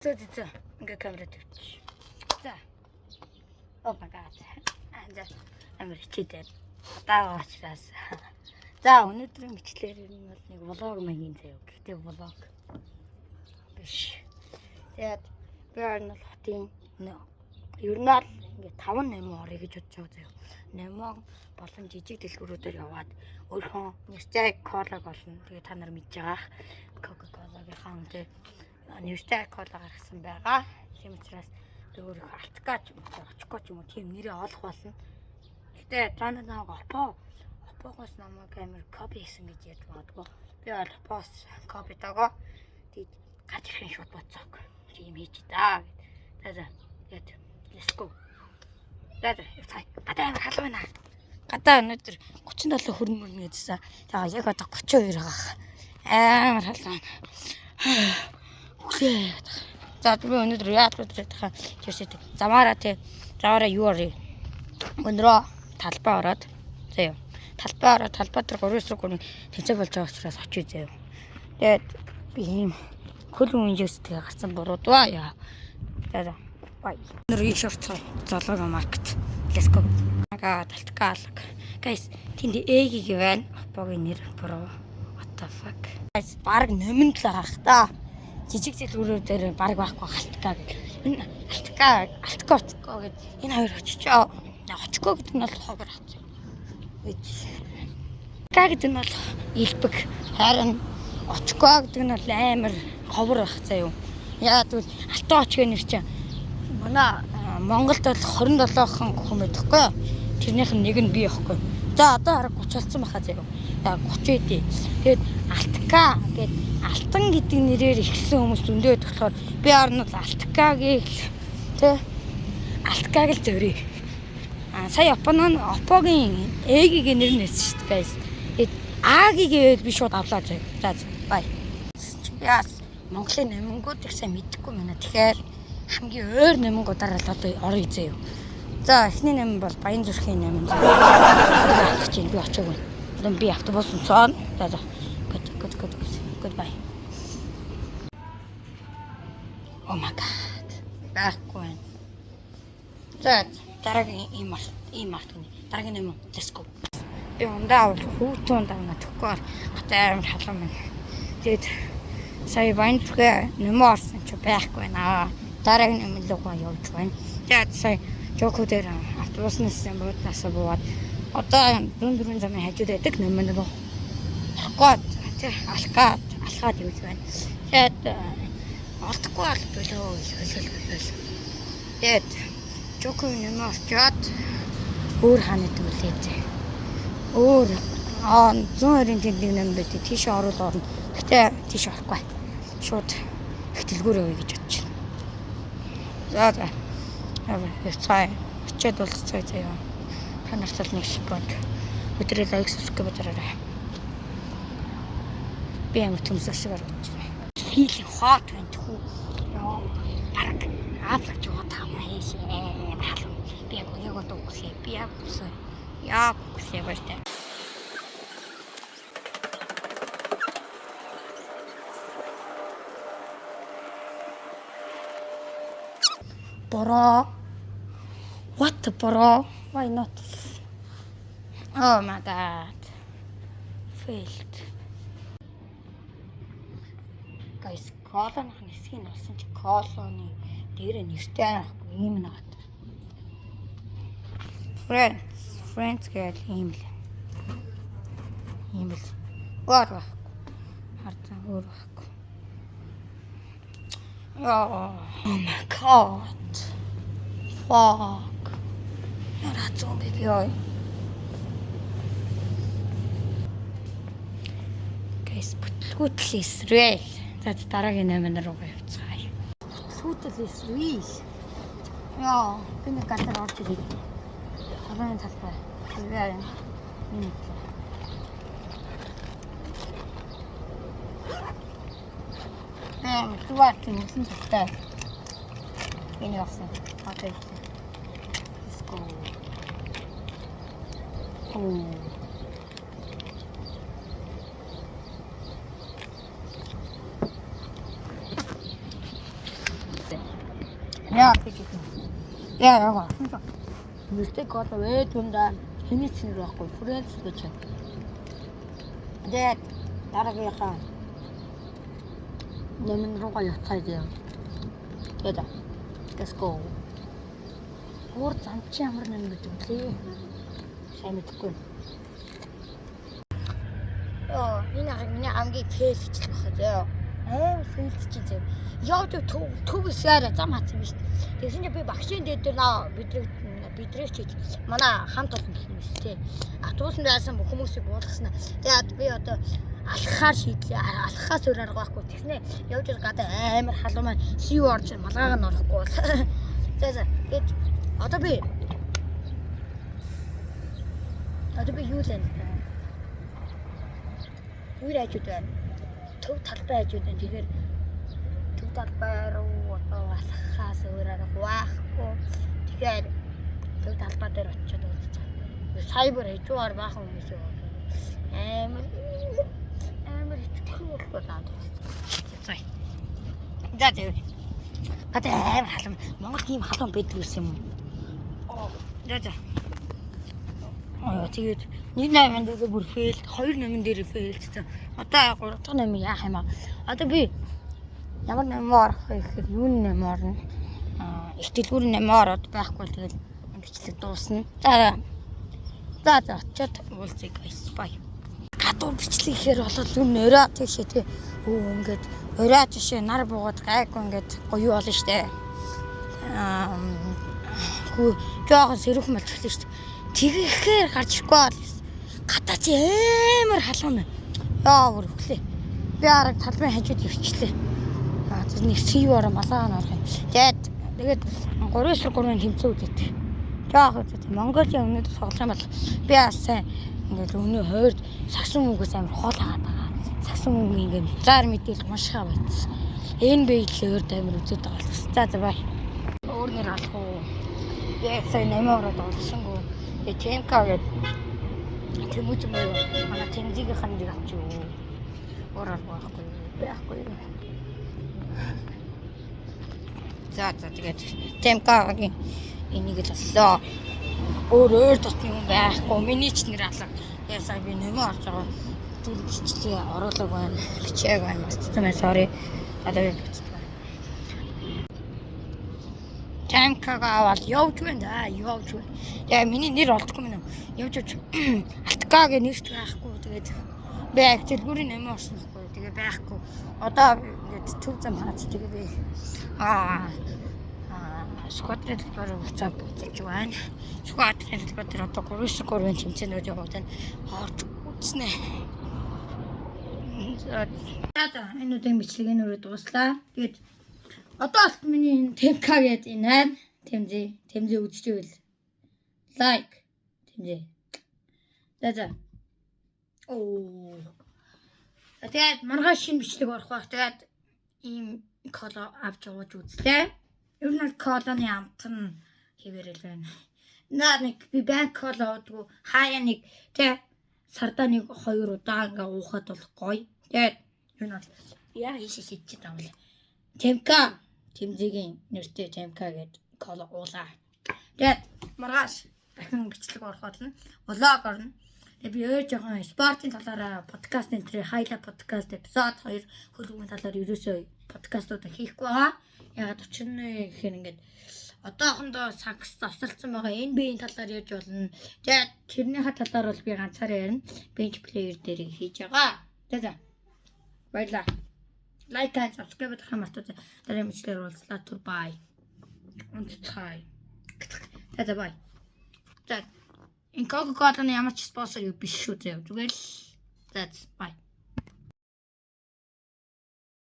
За за за. Ингээ камера тавьчих. За. Oh my god. За амар хичээдээ. Одоо учраас. За өнөөдрийн бичлэгээр нь бол нэг влог маягийн заяа. Гэхдээ влог биш. Тэгээд би орно бол хотын ер нь л ингээ 5 8 орё гэж бодож байгаа заяа. Нэмон болон жижиг дэлгүүрүүдээр яваад өөрхөн нэртэй колаг олно. Тэгээ та нар мэдж байгаах Coca-Cola-гийнхаа үнэтэй нэртэй кола гаргасан байгаа. Тийм учраас би өөрийнхөө алтка ч юм уу, очко ч юм уу тийм нэрээ олох болно. Гэтэ та нар намайг Оппогоос намайг амар копи хийсэн гэж ярьж магадгүй. Би бол Оппоос копи дагоо. Тэгээд гарч ирэхин шууд бодсоог. Тийм хийж даа гэд. За за. Тэгээд let's go. За за явцгаая. Гадаа амар халуун байна. Гадаа өнөөдөр 37 хүрнэ мөрнө гэжсэн. Тэгээ яг одоо 32 байгаа. Амар халуун. Үхлээ. За би өнөөдөр яаж өдрөд хаа чирсэт. Замаараа тий. Замаараа юу орё? Өнөрөө талбай ороод заяа. Талбай ороод талбай дээр 3-3 тэмцээн болж байгаа учраас очие заяа. Тэгээд би ийм хөл үнжээс тэгээ гарсан буруудваа яа. За за. Бай. Өнөр ийш орцгоо. Золог маркет. Let's go. Ага талтка алга. Guys, тэнд Эг байна. Оппогийн нэр bro. What the fuck. Guys, баг номин л байгаа х та. Жижиг дэлгүүрүүд дээр баг байхгүй халтка гэх. Энэ алтка, алтка очко гэд энэ хоёр очичоо. Очко гэдэг нь бол ховор хат. Гэж. Ка гэдэг нь бол илбэг. Харин очко гэдэг нь бол амар ховор байх заа юу. Яа тэгвэл алтан очго нэр чинь манай Монголд бол 27хан хүн байдаг хгүй юу? Тэрнийх нь нэг нь би байхгүй. За одоо хараг 30 болсон байхаа заяа. За 30 эдээ. Тэгээд алтка гэд алтан гэдэг нэрээр ихсэн хүмүүс зөндөө байдаг болохоор би орнол алткагийг тэ алткаг л зөрий. А сая Японы Оппогийн Эг-ийн нэр нээсэн шүү дээ guys. Тэгээд А-гийг ивэл би шууд авлаа заяа. За за бай. Яас Монголын номингууд их сайн мэдэхгүй байна. Тэгэхээр хамгийн ойр номингуудаар л одоо орё заяа. За эхний номин бол Баян зүрхийн номин заяа. Алхаж чинь би очоогүй. Одоо би автобус цоон. За за. Good good good good. Goodbye. Oh my god. Байхгүй байна. За дараагийн ийм март ийм март гэнэ. Дараагийн номин let's go. Би ундаа авал хүүтэн давна тэгэхгүй бол гатаа амар халуун байна. Тэгээд сая Баян зүрхээ номин орсон чи байхгүй байна. Дараагийн номин руугаа явж байна. Тэгээд сая Жоко дээр автобуснаас буудлаасаа буугаад одоо 104 замын хажууд байдаг номин руу орох гээд тий алхаад алхаад явж байна. Тэгээд олдохгүй бол болоо хөлөл хөлөл. Тэгээд Жоко номин орчоод өөр хааны дүүлээ. Өөр 120-ын тэнд нэг номин байдаг. Тийш орвол орно. Гэтэ тийш орохгүй. Шууд их дэлгүүр явъя гэж бодож байна. За за. Явцгаая. Очиод уулзцгаая заяа. Та нарт л нэг секунд. Өдрөө лайк subscribe дараарай. Би амар төмсөр шиг харагдаж байна. Feeling hot байна тхүү. Яа. Бараг Африк жоо таам хийшээ. Амар халуун. Би яг яг одоо үхлээ. Би яг үхлээ. Яг үхлээ баяртай. Bro. What bro? Why not? Oh my god. Failed. Guys, колоны хэсгийг олсон чи колоны дээр нэртэй байхгүй ийм нэг. Friends, friends гэж ийм л. Ийм л. Өөр байхгүй. Хардсан өөр байхгүй. Oh my god. Fuck. Яра зүүн би ёо. Guys, бүтлгүүтэл Израиль. За дараагийн номер руугаа явцгаая. Бүтлгүүтэл Израиль. Яа, би нэг газар орж ирээ. Холооны талбай. Израиль. Миний Би зүгээр тийм зүгтэй. Энэ явсан. Одоо let's go. Oh. Яа гэж юм. Яа яа. Нэртэй кола вэ түндэ хэний ч нэр байхгүй. Фрэнс гэж байна. Тэгээд дараагийнхаа нэмэн руугаа явцгаая заяа. Тэгээд let's go. Өөр зам чи ямар нэм гэдэг лээ. Сайн мэдэхгүй. Оо, энэ хараг миний хамгийн fail хичлэх байхад заяа. Амар fail чи заяа. Явж төв хэсгээр зам хатсан юм шүү дээ. Тэгсэн чинь би багшийн дээд дээр наа бидрэг чи манай хамт олон гэх юм шүү дээ. Автобусанд байсан бүх хүмүүсийг буулгасан. Тэгээд би одоо алхахаар шийдлээ. Алхахаас өөр арга байхгүй. Тэгснэ явж гадаа амар халуун маань сив орж малгайг нь орохгүй бол. За за. Тэгээд одоо би юу л юм бэ? Юу хажууд байна? Төв талбай хажууд байна. Тэгэхээр төв талбай руу одоо алхахаас өөр арга байхгүй. Тэгэхээр төв талбай дээр очиод уулзчих. Сая бүр хажуугаар баахан хүмүүс яваад байна. Амар итгэхгүй болоод аа. За. За за. Гадаа амар халуун. Монгол ийм халуун байдаг юм. За за. Аа тэгээд нэг 8 дээр бүр fail, 2 8 дээр fail дсэн. Одоо 3 дахь 8 яах юм аа? Одоо би ямар 8 орох вэ гэхээр юун 8 орно? Аа, их дэлгүүр 8 ороод байхгүй тэгэл бичлэг дуусна. За. За за очиод уулзъя guys. Bye. Гадуур бичлэг ихээр болол юу нөрөө тийшээ тий. Өө ингээд орой тийшээ нар буугаад гайгүй ингээд гоё болно штэ. Аа хүү жоохон сэрүүхэн болж эхэлнэ штэ. Тэгэхээр гарч ирэхгүй бол гадаа чи амар халуун байна. Яа бүр өглөө. Би арга талбайн хажууд ирчлээ. Аа тэр нэг сив ороо малгай нь орох юм. Тэгээд 3-3-ын тэмцээн үзээд. Жоох үзээд. Монголын өнөөдөр тоглох юм бол би бас сайн ингээд өнөө хойд сагсан мөнгөөс амар хоол хагаад байгаа. Сагсан мөнгө ингээд заар мэдээлэл уншихаа байцсан. NBA л өөр амар үзээд байгаа л. За за бай. Өөр нэр алах уу? Би сая 8 ороод олсонгүй. Тэгээ ТМК гэдэг Тэмүүжин буюу манай Тэмзигийнх нь нэг авч юу. Өөр арга байхгүй. Байхгүй. За за тэгээд ТМК-гийн энийг л оллоо. Өөр дотны юм байхгүй. Миний ч нэр алга. Тэгээ сая би нэмээ орж байгаа. Зүр бичлэгээ оруулаг байна. Бичээг байна. Мартсан байна. Sorry. Одоо би бичиж байна. ТМК-га аваад явж байна да. Явж байна. Яа миний нэр олдохгүй мэн. Явж явж Алтка-гийн нэрч байхгүй. Тэгээд би яг дэлгүүрийн нэмээ орсон байхгүй. Тэгээ байхгүй. Одоо ингээд төв зам хаац тэгээ би сквадрын талбар руу буцаад буцаж байна. Сквадрын талбар дээр одоо 3-3-ын тэмцээнүүд яваад байна. Орж үзнэ. За за энэ удаагийн бичлэг энэ үрээ дууслаа. Тэгээд одоо алт миний энэ ТМК гэдэг энэ байна. Тэмзээ үзчихвэл лайк тэмзээ. За за. Оо. Тэгээд маргааш шинэ бичлэг орох байх. Тэгээд ийм кола авч ууж үзлээ. Ер нь колоны амт нь хэвээрэл байна. Наа нэг би банк кола уудгүй хаяа нэг тэ сардаа нэг 2 удаа ингээ уухад бол гоё. Тэгээд ер нь бол яг хийшээ шийдчихэж байгаа юм л. ТМК Тэмзэгийн нэртэй ТМК гэдэг кола уулаа. Тэгээд маргааш дахин бичлэг орох болно. Влог орно. Тэгээд би өөр жоохон спортын талаараа подкаст энэ тэр хайлайт подкаст эпизод 2 хөлбөмбөгийн талаар ерөөсөө подкастууд хийхгүй байгаа. Ягаад учир нь гэхээр ингээд одоохондоо сакс завсарлцсан байгаа NBA-ийн талаар ярьж болно. Тэгээд тэрнийхээ талаар бол би ганцаараа ярина. Bench player дээр хийж байгаа. За за. Баярлалаа. Like and subscribe хийх мартаж дараагийн бичлэгээр уулзлаа. Түр bye. Унтцгаая. За за bye. За энэ Coca-Cola-ны ямар ч спонсор юу биш шүү заяа. Зүгээр л за bye.